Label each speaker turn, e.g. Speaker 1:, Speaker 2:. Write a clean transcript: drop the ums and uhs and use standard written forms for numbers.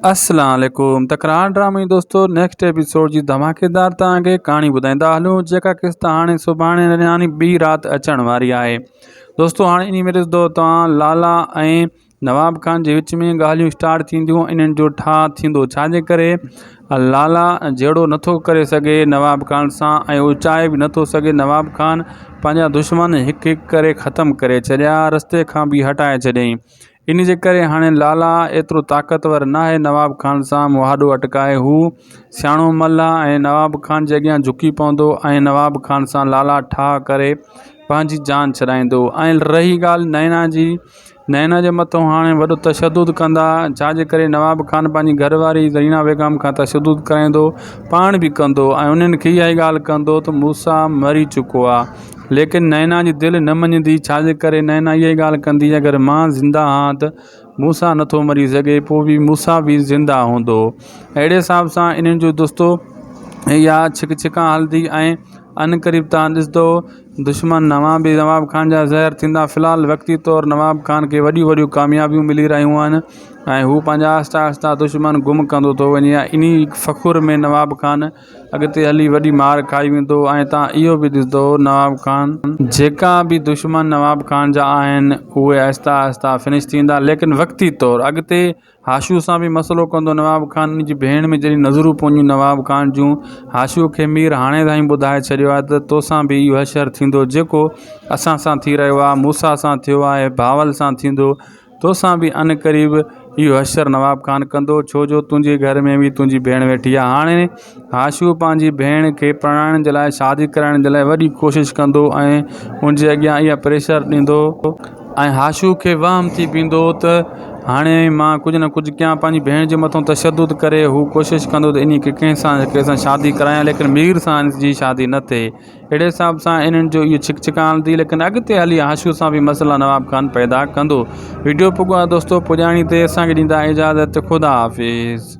Speaker 1: السلام عليڪم تڪرار ڊرامي دوستو نيڪسٽ ايپيسوڊ جي ڌماڪيدار توهان کي ڪهاڻي ٻڌائيندا هلون جيڪا قسط هاڻي سڀاڻي يعني ٻي رات اچڻ واري آهي دوستو هاڻي انهي ۾ ڏسندو توهان لالا ۽ نواب خان جي وچ ۾ ڳالهيون اسٽارٽ ٿينديون انهن جو ٺاهه ٿيندو ڇاجي ڪري لالا جهيڙو نٿو ڪري سگهي نواب خان سان ۽ هو چاهي به نٿو سگهي نواب خان پنهنجا دشمن هڪ هڪ ڪري ختم ڪري ڇڏيا رستي کان به هٽائي ڇڏيائين ان جي ڪري هاڻي لالا ايترو طاقتور ناهي نواب خان سان مهاڏو اٽڪائي هو سياڻو ملاح ۽ نواب خان جي اڳيان جهڪي پوندو ۽ نواب خان سان لالا ٺاهه ڪري پنهنجي جان ڇڏائيندو ۽ رهي ڳالهه نينا جي نينا جي مٿو هاڻي وڏو تشدد ڪندا ڇا جي ڪري نواب خان پنهنجي گهر واري زرينا بيگم کان تشدد ڪرائيندو پاڻ به ڪندو ۽ انهن کي اها ئي ڳالهه ڪندو ته موسيٰ مري چڪو آهي ليڪن نينا جي دل نه مڃيندي، ڇا جي ڪري نينا اها ئي ڳالهه ڪندي اگر مان زنده هان ته موسيٰ نٿو مري سگهي پوء به موسيٰ به زنده هوندو. اهڙي حساب سان انهن جو دوستو اها ڇڪ ڇڪان هلندي ۽ عنقريب توهان ڏسندو دشمن نوان به نواب خان جا زهر ٿيندا في الحال وقتي طور نواب خان کي وڏيون وڏيون ڪاميابيون ملي رهيون آهن ۽ هو پنهنجا آهستي آهستي دشمن گم ڪندو ٿو وڃي انهي فخر ۾ نواب خان اڳتي هلي وڏي مار کائي ويندو ۽ تان اهو به ڏسندو نواب خان جيڪا به دشمن نواب خان جا آهن اهي آهسته آهسته فنش ٿيندا ليڪن وقتي طور اڳتي هاشو سان به مسئلو ڪندو نواب خان ان جي ڀيڻ ۾ جڏهن نظرون پونديون نواب خان جون هاشو کي مير هاڻي تائين ٻڌائي ڇڏيو آهي ته توسان به اهو حشر ٿيندو جيڪو اسان سان ٿي رهيو آهي موسيٰ سان ٿيو آهي بهاول سان ٿيندو توسان به عنقريب اهو حشر نواب خان ڪندو، ڇو جو تنهنجي گهر ۾ به تنهنجي ڀيڻ ويٺي آهي. هاڻي هاشو پنهنجي ڀيڻ کي پرڻائڻ جي لاء شادي ڪرائڻ جي لاء وڏي ڪوشش ڪندو ۽ ان جي اڳيان اها پريشر ڏيندو ۽ هاشو کي وهم ٿي پيندو ته هاڻي مان ڪجهه نه ڪجهه ڪيان پنهنجي ڀيڻ جي مٿان تشدد ڪري هو ڪوشش ڪندو ته انهي کي ڪنهن سان نه ڪنهن سان شادي ڪرايان ليڪن مير سان ان جي شادي نه ٿئي. اهڙي حساب سان انهن جو اهو ڇڪ ڇڪان هلندي ليڪن اڳتي هلي هاشو سان به مسئلا نواب خان پيدا ڪندو ويڊيو پڳو آهي دوستو پڄاڻي تي اسان کي ڏيندا اجازت خدا حافظ.